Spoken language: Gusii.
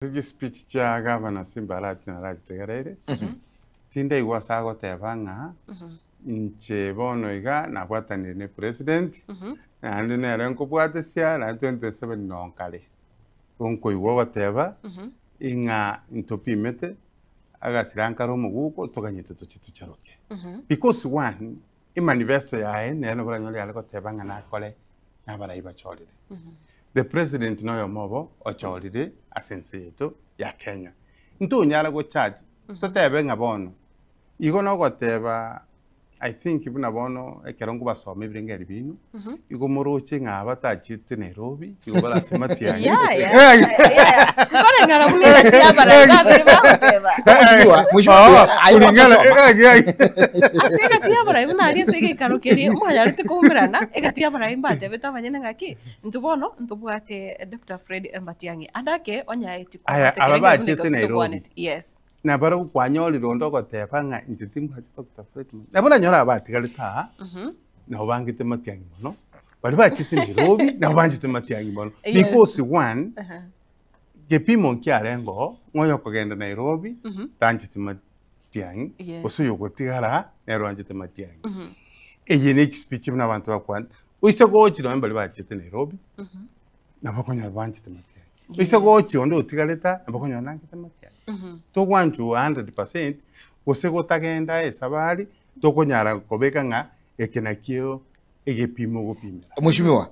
Ase chispeech chia Gavana Simba Arati narachitegereire, tindaigwa ase agoteba ng'a inche bono iga nabwatanire ne president, naende nere nkobwatesia naende 2027 noo nkare. Igo nkoigwa ogoteba ing'a ntopimete, agasira nkare omoguko toganyete tochie tocharoke. Because one, emanifesto yaye nere nabo oranyore yare goteba ng'a nakore nabarai bachorire. The president noyomo obo ochorire ase ense yaito ya Kenya. Ntonyara go charge totebe ng'a bono igo nogoteba I think buna bono ekero nkobasoma ebirengererio biino, igo moroche ng'a aba tachiete Nairobi, igo bare ase matiang'i. Yaya, yaya. Nkoreng'ana buna egati y'abarai babere bagoteba. Mheshimiwa, mheshimiwa, Oh, aye kulingana- gwakosoma. eh, eh, Ase egati y'abarai buna aria ase egeikaro keria mwanyarete koumerana, egati y'abarai mbatebete abanyene ng'aki, intwe bono ntobwate Doctor Fred Matiang'i. Ande ake onyaeti Aya, kobwate aba ekerengo buna bachete egasi Nairobi. tokwaneti. Yes. Nabarabwo kwanyorire onde ogoteba ng'a inche timbwati Doctor Fred Matiang'i. Nabo oranyore aba batigarete aa, nabo bangete Matiang'i mono, baria bachete Nairobi nabo banchete Matiang'i mono. Yes. Because one, kepimo nkiarenge oo, ng'a oyokogenda Nairobi, tancheti Matiang'i, Yes. gose oyogotigara aa, nere oanchete Matiang'i. Eye ne chispeech buna abanto bakwanete. Oise gochia nonye baria bachete Nairobi, nabo okonyora banchete Matiang'i. Oise gochia onde otigarete aa, nabo okonyora nanchete Matiang'i. Togwanchwa 100% gose gotagenda esabari, tokonyara kobeka ng'a eke nakio egepimo ogopimera. Mheshimiwa.